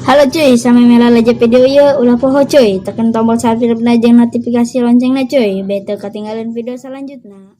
Halo cuy, sampai lalajo video ieu ulah poho cuy, tekan tombol subscribe na jeung notifikasi loncengna cuy, biar teu ketinggalan video selanjutnya.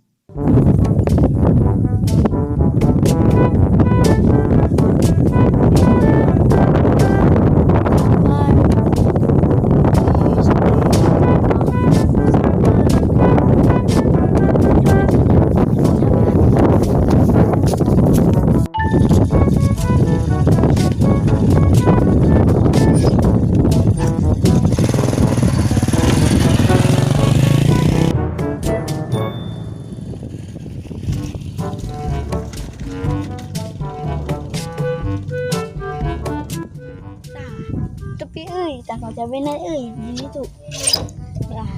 Tah, tepi euy, tangkal cabena euy, di ditu. Lah.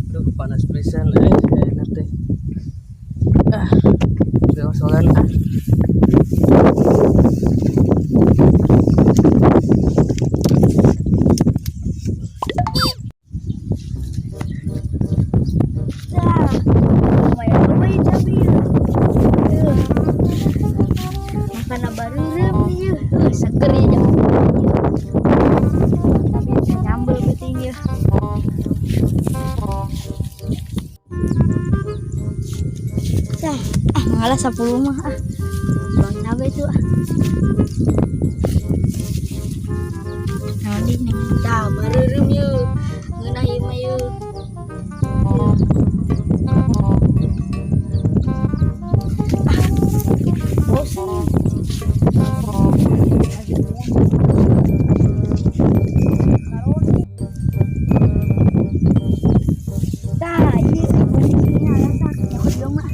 Duh, panas pisan enak teh. Ah, solan ah. Tah, lumayan loba ieu cabe ieu. Euh. Makana bareureum ieu. Seger ieu jang. Tapi bisa nyambel peuting ieu. Tah, ah ngalah 10 mah ah. Bang cabe itu ah. Nah, ini tah bareureum ieu. Ngeunah ieu mah ieu. Ah, bosen. Tah, ieu kondisinya alasak nyaho ieu mah.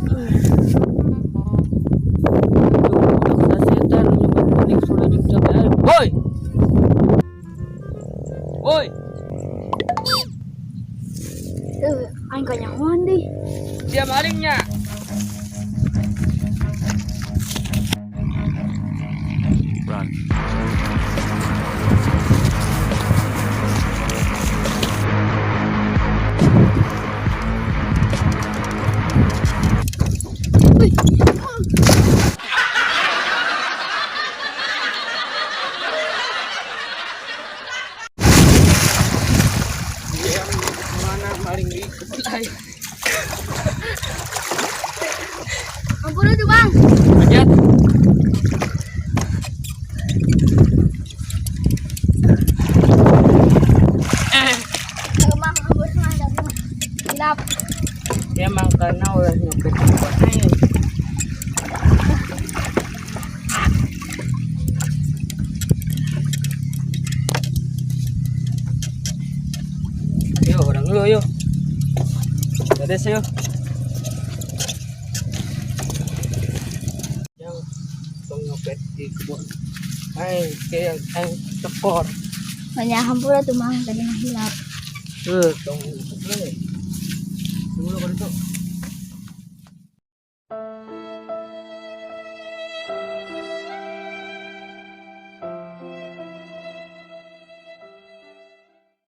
Duh, udah setan nyumpet kuning sudah jeung cabe aing. Woi. Woi, Aing kanyahoan deui. Sia malingnya. Run. Dia mana maling di kebun aing. Ampun tuh, Bang. Manjat. Eh, Bang, ampun mah da mah. Hilap. Dia mangkana ulah nyopet di kebun aing. Yo, orang lu yo. Beres yo. Yang tong nyopet di kebun. Aing kayak aing tekor. Banyak hampura tuh, Bang, tadi mah hilap. Tuh, tong nyopet. Dulu kalau itu.